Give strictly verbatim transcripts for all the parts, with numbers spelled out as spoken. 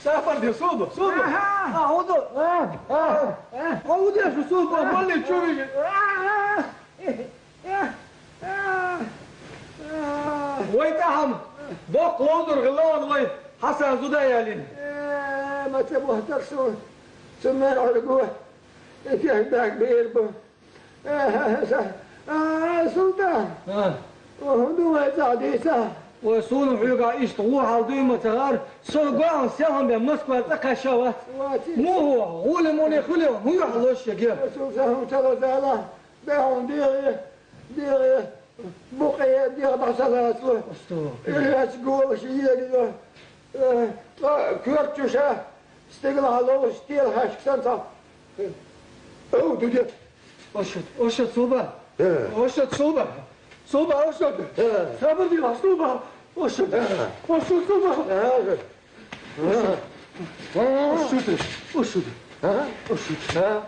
Сапар де, Суба, Суба. Аха. А, хӀун ду? А, а, а. Хьо хӀун деш, Суба? Валли чу вижи. А, а. Вай тӀахьам, боккха ловзур хилла вай Хьасан зуда ялин. Э, ма ца бохтар суна, цу мер Ӏуьргу, и кех баьг бийр бу. Э, са-, а, Султан. А. О, хӀун ду вай цӀа дийца? Вай суна хьоьга иштта гӀо хьал дуй ма ца хар, со гоьгӀан селхан бен Москва цӀа кхаьча вац. Вац. Муха, гӀули муни хуьли, хӀун юхь лош яге? Султан, хӀун ца лазала? Бехун дегӀе, дегӀе, букъе, дегӀ дӀасалацлу. Астагфирулла. Илац голаш егио. Э, ткъа коьртачуша стигла хьалолуш, тела хьаьшка санна цхьа. Ау, дуде. Ошот, ошот, Суба. Э. Ошот, Суба. Суба, ошот. Э. Сабар дила, Суба. Ошот. Э. Ошот, Суба. Э. Ушут, ушут. А? Ушут. А?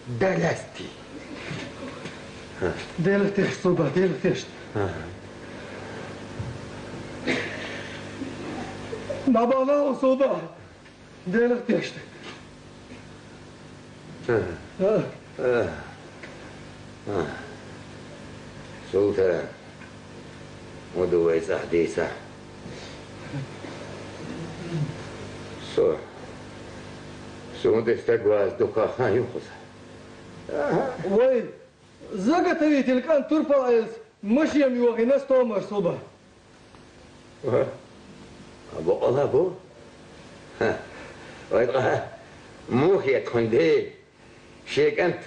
Даласти. Делхтеш, Суба, делхтеш. Ага. Набала, Суба. Делах тешта. Ага. А. А. А. Султан, хӀун ду вай цӀа дийца? Со. Суна тӀе стаг вац дукха хан ю кхуза. Вай заготовитель кӀант турпал Ӏелас машен йохийна стомаш, Суба. Ага. А бокъала бу? Ха. Вай ткъа муха хета хьуна де? Шен кӀант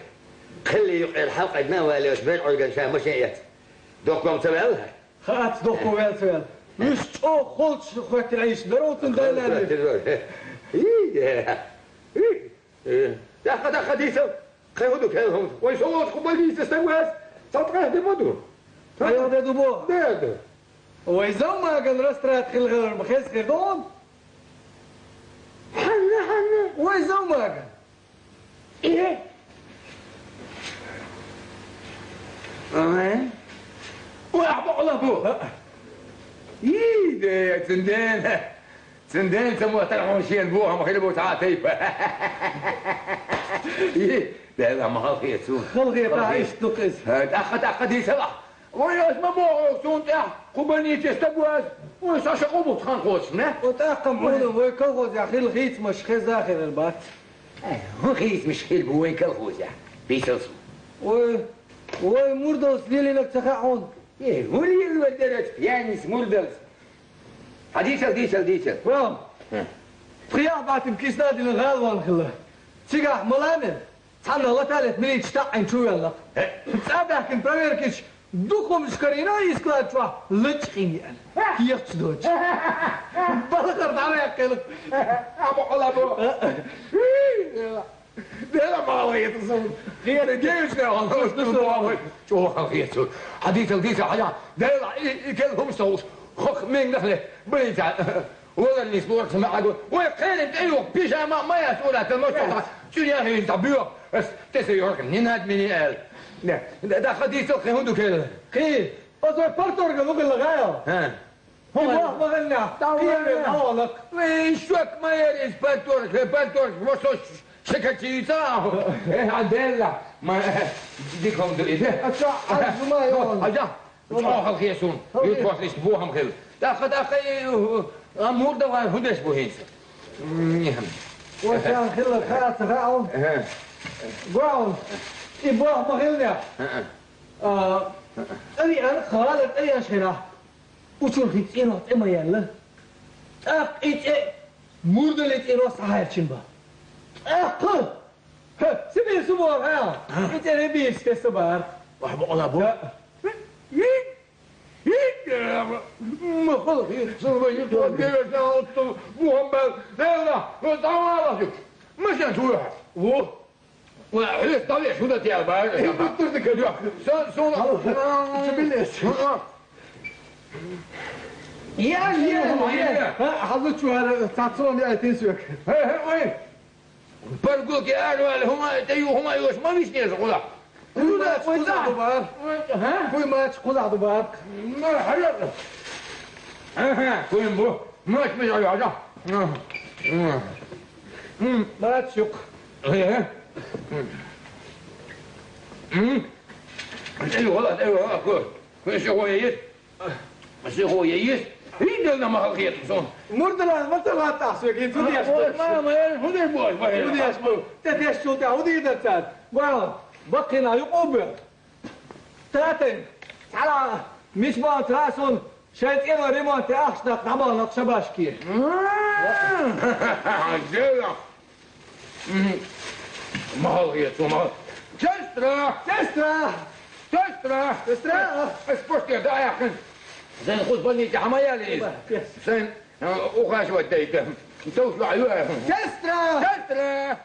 кхелли юкъера хьалкъадна а валлалц, мер Ӏуьрган ша машен эц. Доккхом ца ваьлла хӀара? Хац, доккхо ваьлла ца ваьлла. Уьш чӀогӀа холча хоьттина Ӏийша дара оцун дайла. Холча хоьттина. Ий, э, ий, э. ТӀаккха, тӀаккха дийца. Кхин хӀун ду кхел хӀума? Вай со волчу кху больнице стаг вац, цхьа ткъех де ма ду. Ткъех де ду бо? Де ду. Вай Заммаган растрат хила хилар ма хеза хир ду хьуна? Хьанна, хьанна? Вай Заммаган. Э? Ай? Вай, ахьа бакъала бу? А. Йий, де, цундела. Цундела ца моттара хьуна шена бохам хила бу цхьа а тайпа. И, Дела, ма халахета цунна. Халахета, халахета. Иштта ду-кх иза. Э, тӀаккха, тӀаккха дийцалахь. Вай, ас ма боху, цунна тӀехь кху больнице стаг вац. Вай, со ша къубуц хан кхочуш, не? О, тӀаккха ма хӀунда, вай колхозехь хилла хийцамаш хеза хилар бац. Э, хӀун хийцамаш хилла бу вайн колхозехь? Бийсал суна. Вай, вай мурдалц лелийнарг ца хаьа хьуна? Э, хӀун лелавар дара оцу пьяница мурдалц? Хьан дийцал, дийцал, дийцал. Вон. Хм. Пхи яхь баттам кисна а дина гӀала ван хилла. Цигахь ма лаьмнера. Цхьанна латалет милица таӀийна чу ваьлла. Э. ЦӀа баьхкина проверка йича, дукха хӀуманаш карийна и склад чохь лачкъийна еана. Кехаташ доцуш. Балхара дӀаваьккхина. Амма хьо ла бу. Э. Дела ма хала хета суна. Хета гевичне хьо, чӀогӀа хала хета суна. Хьан дийцал, дийцал, хьан яхь. Дела, и, и кел хӀумаш ца хууш. Хох менгах ле, бай ца. Валар нис лоракса ма Ӏаго. Вай кхерин тӀе юха, пижама ма яц ура, тан ма чохь. Цуьн яхийна цхьа боьха. Ас тӀе ца йорху, не надо мне аьлла. Не, да, да, хьан дийцал кхин хӀун ду кхел? Кхин, аса вай парторган ву хилла гӀайо. ХӀа. ХӀун бах ма хилла? Кхин вай дӀавала. Вай шок ма яр иза парторг, парторг, ва со шакачийца. Э, а делла. Ма, диком ду иза. Аша, а зума йо. Аша. ЧӀогӀа хала хета суна. Юрт хӀорш иштта бохам хилла. ТӀаккха, тӀаккха и, а, мурда ван хӀун деш бу хӀинца? М, Ваша хилла хаа ца хаьа. Ага. Гуал. И бох ма хилла. Ага. А, тӀари ан хала тӀаяш хира. Учур хи цӀено тӀе ма яьлла. ТӀаккха и тӀе мурдале тӀе рос хьаьрчин ба. ТӀаккха Ха, Сибир су боху, ха? А? И цӀе бийрса тесса бара. Вай бакъала бу? Ха. Ма хала хир, су вай ю тон дереш на отту, бу хам бал, дела, но тамала ю. Машин туя. Во. Ва, хес даве шуда тя бара. Э, доктор да кадё. Сон, сон. Ала, чубилес. Я, я, я. Ха, хазу чуара, цацон я тин сюк. Хе, хе, ой. Паргоке араваьлла хӀума тӀе ю, хӀума йош ма висинера кхузахь. Кхуй мач кхузахь ду бара. ХӀа? Кхуй мач кхузахь ду бара. Ма хьаракъ. Аха, куьн бу. Маш бежа яжа. М, м. М, бац юк. Э? М. М. Эй, вала, эй, вала, ку. Ку, ши хо ес. Ши хо ес. Хи, дел на махал хет, сон. Мурдала, мурдала тасу, гин, судья, Ой, что? Мама, э, худой бой, бой. Судья, что? Те деш чулта, худи да цад. Вала, бакина, юк обе. Татын, цала, мисман, трасон, шен цӀена ремонт ахча дакъа дӀабахана шабашки. М, дела. М, махал хет, сон махал. Сестра! Сестра! Сестра! Сестра! Ас почте да яхын. Зен худ больнице хьама яли из. Ба, yes. Зен, э, ухаживать дайда. Товш ва ю. Сестра! Сестра!